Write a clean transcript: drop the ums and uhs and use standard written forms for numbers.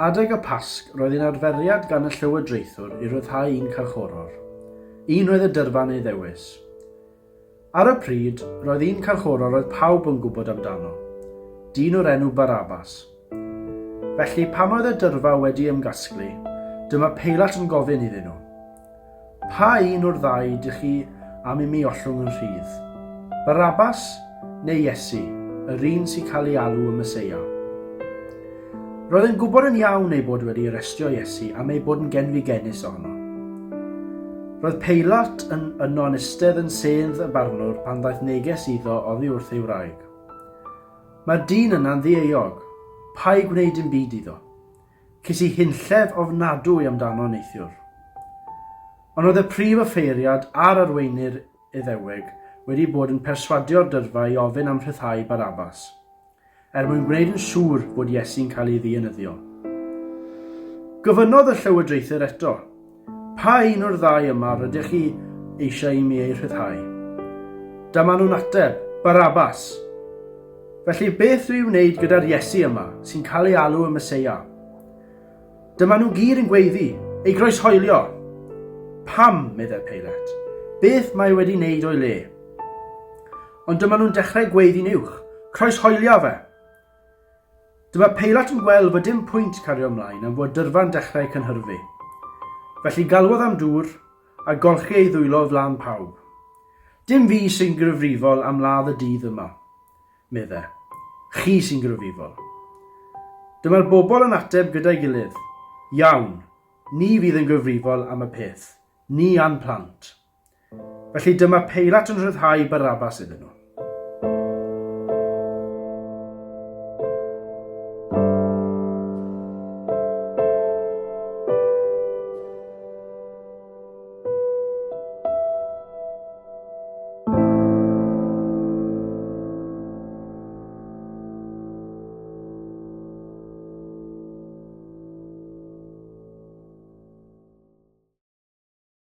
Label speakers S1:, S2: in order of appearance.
S1: Adeg y Pasg, roedd hi'n arferiad gan y llywodraethwr i ryddhau un carchoror. Un oedd y dyrfa'n ei ddewis. Ar y pryd, roedd un carchoror oedd pawb yn gwybod amdano, dyn o'r enw Barabbas. Felly, pan oedd y dyrfa wedi ymgasglu, dyma Peilat yn gofyn iddyn nhw, Pa un o'r ddau dych chi am i mi ollwng yn rhydd? Barabbas neu Iesu, yr un sy'n cael ei alw y Meseia? Roedd yn gwybod yn iawn ei bod wedi arestio Iesu am ei bod yn genfigennus ohono. Roedd Peilat yn yno'n eistedd yn sedd y barnwr pan ddaeth neges iddo oddi wrth ei wraig. Mae'r dyn yna'n ddieuog. Paid gwneud dim byd iddo. Ces i hunllef ofnadwy amdano neithiwr. Ond oedd y prif offeiriad a'r arweinydd Iddewig wedi bod yn perswadio'r dyrfa i ofyn am rhyddhau Barabbas, er mwyn gwneud yn siŵr fod Iesu'n cael ei ddienyddio. Gofynnodd y llywodraethwyr eto, Pa un o'r ddau yma rydych chi eisiau i mi eu rhyddhau? Dyma nhw'n ateb, Barabbas! Felly beth dwi i'w wneud gyda'r Iesu yma, sy'n cael ei alw y Meseia? Dyma nhw gyd yn gweiddi, ei groeshoelio! Pam, meddai Peilat, beth mae wedi wneud o'i le? Ond dyma nhw'n dechrau gweiddi'n uwch, croeshoelio fe! Dyma Peilat yn gweld fod dim pwynt cario ymlaen am fod dyrfa'n dechrau cynhyrfu. Felly galwodd am dŵr, a golchi ei ddwylo o flaen pawb. Dim fi sy'n gyfrifol am ladd y dydd yma, medde. Chi sy'n gyfrifol. Dyma'r bobl yn ateb gyda'i gilydd, Iawn, ni fydd yn gyfrifol am y peth, ni a'n plant. Felly dyma Peilat yn rhyddhau Barabbas iddyn nhw.